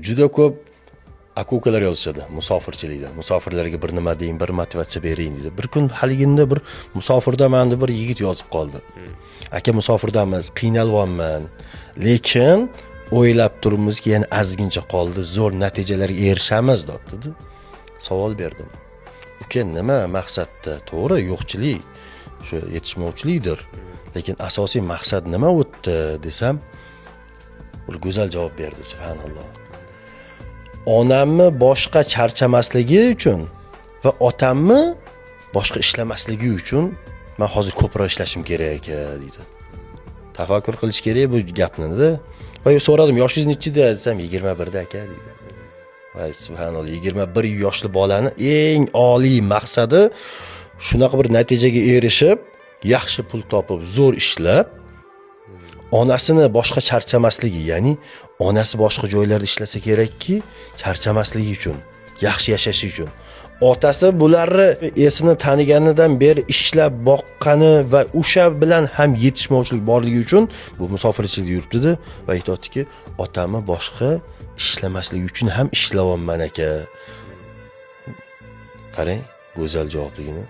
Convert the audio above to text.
Juda ko'p aka ukalar yozishadi musofirchilikda, musofirlarga bir nima deyin, bir motivatsiya bering deydi. Bir kun haliginda bir musofirdaman deb bir yigit yozib qoldi. Aka, musofirdamiz, qiynalyapman, lekin o'ylab turibmizki, yana ozgincha qoldi, zo'r natijalarga erishamiz, deyapti. Savol berdim: uka, nima maqsadda? To'g'ri, yo'qchilik, shu yetishmovchilikdir, lekin asosiy maqsad nima o'tdi desam, bir go'zal javob berdi: subhanalloh, onamni boshqa charchamasligi uchun va otamni boshqa ishlamasligi uchun man hozir ko'proq ishlashim kerak aka, deydi. Tafakkur qilish kerak bu gapni-da. Va so'radim: yoshingiz nechida desam, 21da aka, deydi. Voy subhanalloh, 21 yoshli bolani eng oliy maqsadi shunaqa bir natijaga erishib, yaxshi pul topib, zo'r ishlab, onasini boshqa charchamasligi, ya'ni onasi boshqa joylarda ishlasa kerakki, charchamasligi uchun, yaxshi yashashi uchun. Otasi bularni esini taniganidan beri ishlab boqqani va o'sha bilan ham yetishmovchilik borligi uchun bu musofirchilikda yuribdida va aytyaptiki, otamni boshqa ishlamasligi uchun ham ishlayapman aka. Qarang, go'zal javobligini.